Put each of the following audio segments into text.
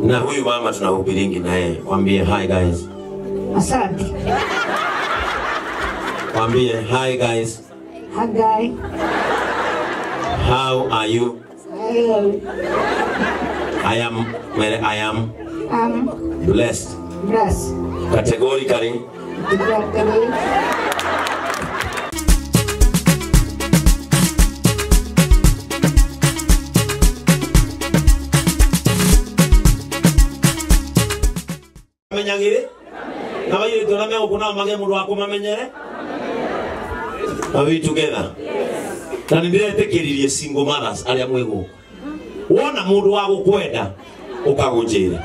Na huyu mama tunahubiringi na yeye. Waambie hi guys. Asante. Waambie hi guys. Hi guys. How are you? Hello. I am where I am. I'm blessed. Blessed. Categorically. Categorically. Menyagire na baire tona me okuna mage mundu akumamenyere. Are we together? Na ndiretekeririe single mothers aria mwi guku. Wona mundu wa gukwenda ukagunjira.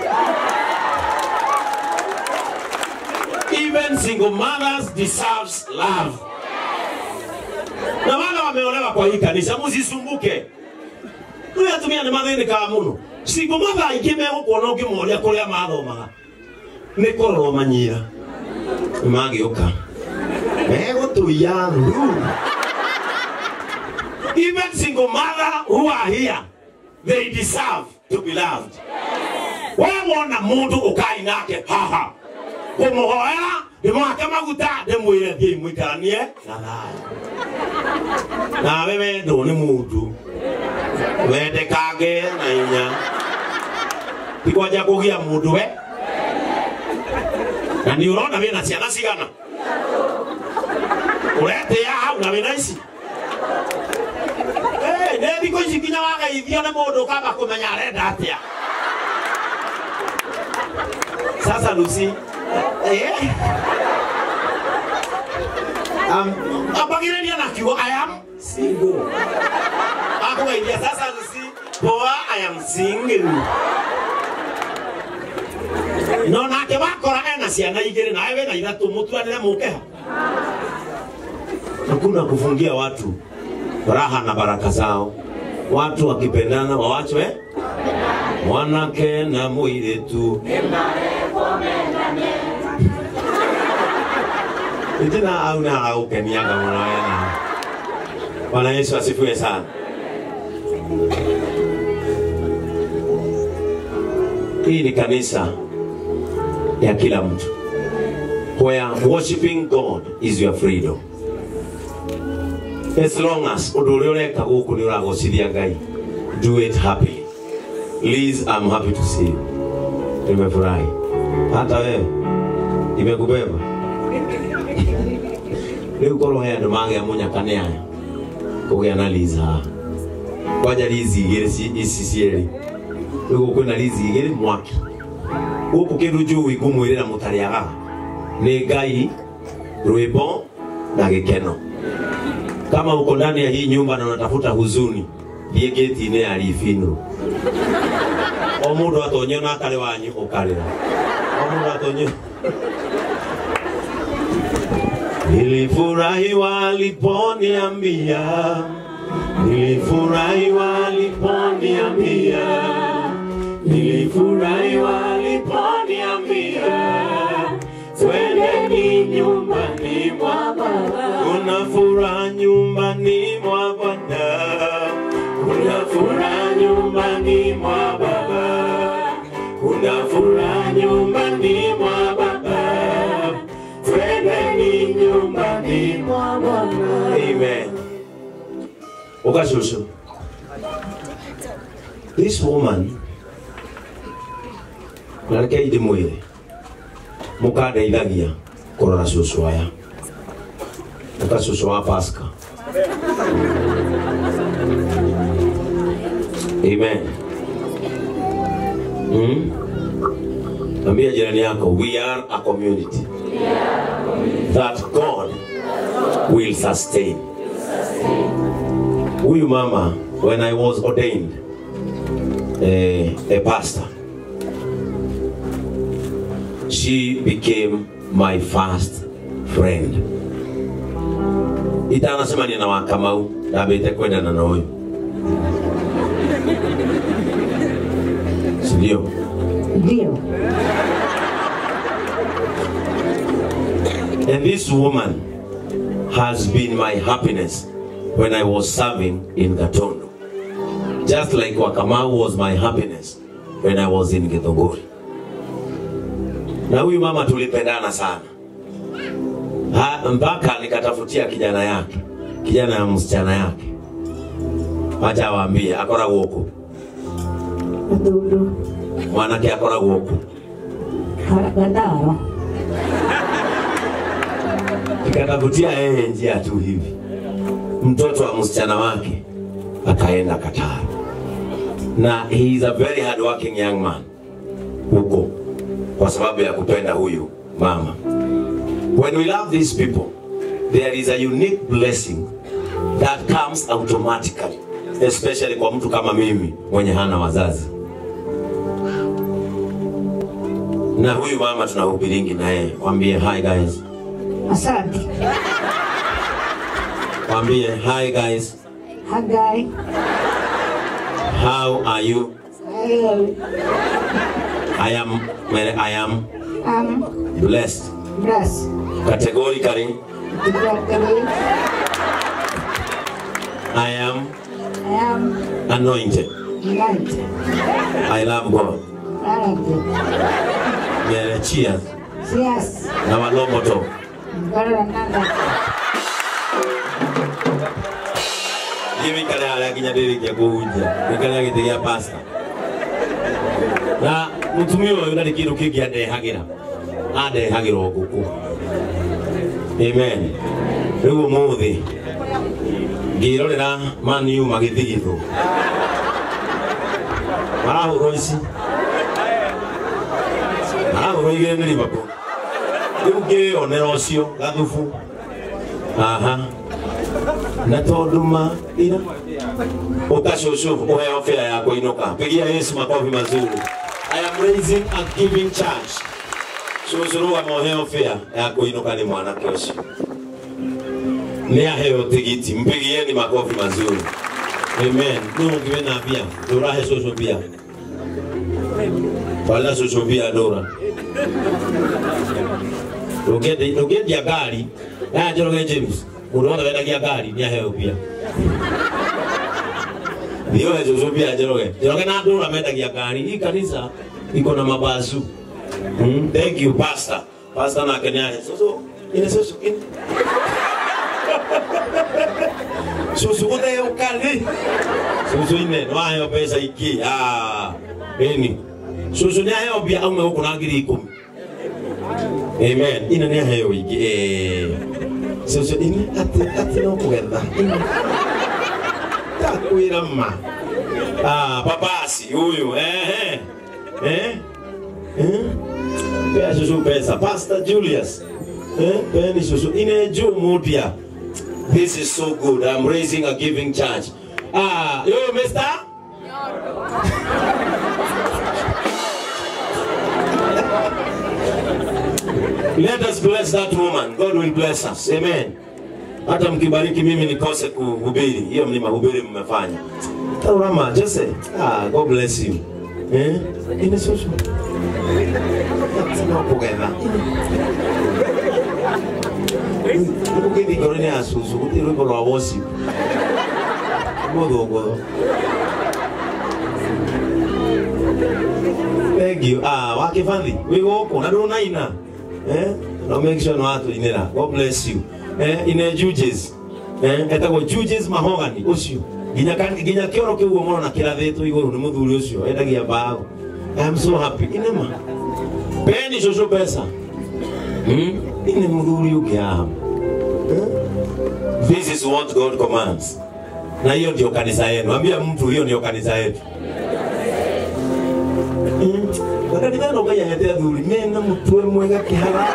Even single mothers deserves love. Na wale wameolewa kwa hii kanisa msisumbuke. Ndio atumia ni mathinikaga muno. Single mother aingĩ megũkuona ũngĩmoria kũrĩa mathomaga nĩ kũrorwo manyira magĩũka megũtũiya thuru. Even single mother who are here, they deserve to be loved. We wona mundu ukai nake haha kumuhoera ndimwake maguta ndimwire thiĩ muikaranie na thayũ. Nawe wendwo nĩ mundu wendekange na hinya ti kwanja kũgia mundu we na nĩ ũrona wĩna ciana cigana ũretĩa hau na wĩna ici. Nĩ thikũ ici nginya wageithio nĩ mũndũ ũkamba kũmenya arenda atĩa. Sasa Lucy, ambagĩrĩria na kiugo I am single. Akũgeithia sasa Lucy, poa, I am single. No nake wakora ena ciana igĩrĩ nawe wĩna ithatũ mũtuanĩre mũke ha. Hakuna kufungia watu raha na baraka zao. Watu wakipendana wawachwe mwanake na mũirĩtu. Itina au na haragũkeniaga mũno wena. Bwana Yesu asifiwe sana. Hii ni kanisa ya kila mtu, where worshiping God is your freedom. As long as ũndũ ũrĩa ũreka gũkũ nĩ ũragocithia Ngai, do it happily. Liz, I'm happy to see you. Nimefurahi. Hata wewe imekubeba. Rĩu korwo he andũ magĩa mũnyaka nĩ aya kũgĩa na Liz haha. Kwanja Liz igĩrĩ ici cierĩ. Rĩu kwĩna Liz igĩrĩ mwaki. Gũkũ kĩndũ njũĩ ngũmwĩrĩra mũtarĩagaga nĩ Ngai, rwĩmbo na gĩkeno. Kama uko ndani ya hii nyumba na unatafuta huzuni, thiĩ gate-inĩ ya Rifino. O mũndũ atonye na atarĩ wanyu ũkarĩra. O mũndũ atonye. Nilifurahi waliponiambia, nilifurahi waliponiambia, nilifurahi waliponiambia, twendeni nyumbani mwa Baba. Kuna furaha nyumbani mwa Bwana, kuna furaha nyumbani mwa Baba, kuna furaha nyumbani mwa Baba, twendeni nyumbani mwa Bwana. Amen. Ukashushu. This woman, na reke ndimwĩre, mũkandeithagia kũrora cũcũ aya. Ũka cũcũ wa Pasca. Amen. Ambia jirani yako, we are a community that God will sustain. Huyu mama, when I was ordained a pastor, she became my first friend. Itanacemania na Wakamau ndambĩte kwendana na ũyũ. Sindio? Ndio. And this woman has been my happiness when I was serving in Gatondo. Just like Wakamau was my happiness when I was in Githunguri. Na huyu mama tulipendana sana. Mpaka nikatafutia kijana yake, kijana ya msichana yake. Wacha waambie akoragwo kũ. Gatundu. Mwanake akoragwo kũ. Gataro. Nikatafutia yeye njia tu hivi. Mtoto wa msichana wake akaenda Qatar. Na he is a very hard working young man huko, kwa sababu ya kupenda huyu mama. When we love these people, there is a unique blessing that comes automatically, especially kwa mtu kama mimi mwenye hana wazazi. Na huyu mama tunahubiringi na yeye. Waambie hi guys. Asante. Waambie hi guys. Hi guys. How are you? I am blessed. Blessed. Categorically. I am anointed. I love God. Yeah, cheers. Cheers. Na walomoto. Jimmy kale ala kinya ndirikia kuhunjia. Nikale gĩtĩ gĩa pastor. Na mutumia ũyũ ndarĩ kĩndũ kĩngĩ andehagĩra. Andehagĩra o ngũkũ. Amen. Rĩu ũmũthĩ ngĩrorera Man U magĩthigithwo. Marahũrwo ici. Marahũrwo igĩrĩ nĩ Liverpool. Rĩu ngĩyonera ũcio gathubu. Aha. Na tondũ ma ira ũkacũcũ ũheo fare ya kũinũka. Pigia Yesu makofi mazuri. I am raising a giving church. Cũcũ rũgama ũheo fare ya kũinũka nĩ mwanake ũcio. Nĩ aheo tigiti. Mpigieni makofi mazuri. Amen. Nũ ũngĩ wĩna mbia? Ndũra he cũcũ mbia. Wala cũcũ mbia ndũra. Ndũngĩendia ngari. Aya Njoroge James. Mũndũ wothe wendagia ngari nĩ aheo mbia. Thiĩ ũhe cũcũ mbia Njoroge. Njoroge na ndũra mendagia ngari. Hii kanisa iko na mabazu. Thank you pastor. Pastor nake nĩ ahe cũcũ. Ine cũcũ ine. Cũcũ gũtheo kali. Cũcũ ine nĩ waheo mbeca ingĩ. Ah, ĩni. Cũcũ nĩ aheo mbia aume gũkũ na 10,000. Amen. Ine nĩ aheo ingĩ. Cũcũ ine atĩ no kũgetha. Takwĩra ma. Ah, babasi huyu. Eh. Pea cũcũ pesa. Pastor Julius. Peeni cũcũ. Ine juu mutia. This is so good. I'm raising a giving church. Ah, yo, mister? Let us bless that woman. God will bless us. Amen. Hata mkibariki mimi nikose kuhubiri. Hiyo ni mahubiri mmefanya. Tarama, Jesse. Ah, God bless you. Eh? Ine social. No kugetha. Nĩgũkĩthiĩ ngoro-inĩ ya cũcũ gũtirĩ rwĩmbo rwa worship. Mũthũngũthũ. Thank you. Ah, wa Kĩbathi wĩ gũkũ na ndũnaina. Eh? No make sure nĩ watũinĩra. God bless you. Eh, ine Judges. Eh, etagwo Judges Mahogany ũcio. Nginya kĩoro kĩu ũguo mũrona kĩrathĩtwo igũrũ nĩ mũthuri ũcio endagia mbaũ. I am so happy. Inema. Peeni cũcũ mbeca. Ine mũthuri ũngĩ haha. This is what God commands. Na hiyo ndio kanisa yenu. Ambia mtu hiyo ndio kanisa yetu. Na kanitha no Ngai ahete athuri mena mutwe mwega kĩhara.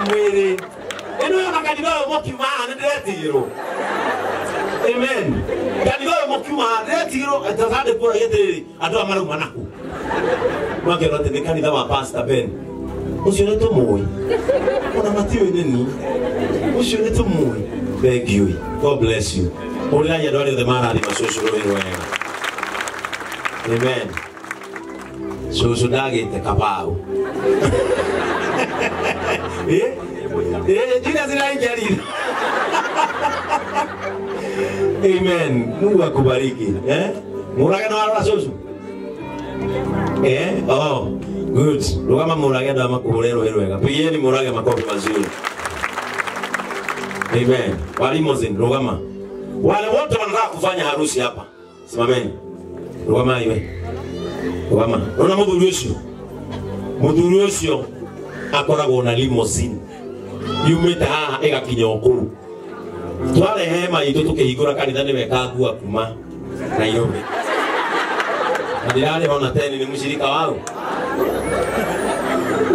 Mwĩrĩ. Ĩno yo na kanitha ũyũ mũkiuma haha nĩ ndĩretigĩrwo. Amen. Kanitha ũyũ mũkiuma haha ndĩretigĩrwo Sunday kũragia atĩrĩrĩ andũ aya marauma nakũ. Makerwo atĩ nĩ kanitha wa Pastor Ben. Ũcio nĩ tũmũĩ. Ona matiũĩ nĩ niĩ. Ũcio nĩ tũmũĩ. Thank you. God bless you. Ũrĩrai andũ arĩa othe marathima cũcũ rũĩ rwega. Amen. Cũcũ ndagĩte kabaũ. Eh? Eh, Julius nĩaraingĩarire. Amen. Mungu akubariki. Eh? Mũrage no arora cũcũ. Eh? Oh, good. Rugama Murage ndo amakuhũre rũhĩ rwega. Pigieni Murage makofi mazuri. Amen. Wa limousine, rugama. Wale wote wanataka kufanya harusi hapa. Simameni. Rugama iwe. Rugama. Unaona muthuri ucio? Muthuri ucio akoragwo na limousine. Yumĩte haha ĩgakinya o kũu. Tware hema itũ tũkĩhingũra kanitha nĩwe kangua kuma Nairobi. Na ndirarĩ ona teni ni mshirika wao.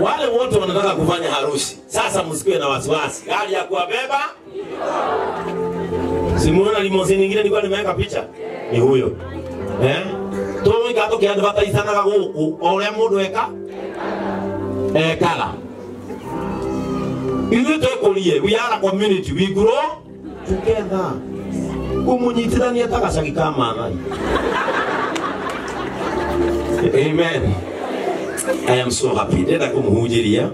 Wale wote wanataka kufanya harusi. Sasa msikuwe na wasiwasi. Gari ya kuwabeba. Simuona limousine nyingine nilikuwa nimeweka picha? Ni huyo. Eh? Tuwika tukiadvertisanaga guku o uria mundu eka ekaga. Ithuĩ twĩkũrie, we are a community, we grow together. Kũmũnyitithania ta gacagi ka Maathai. Amen. I am so happy. Ndĩrenda kũmũhunjĩria.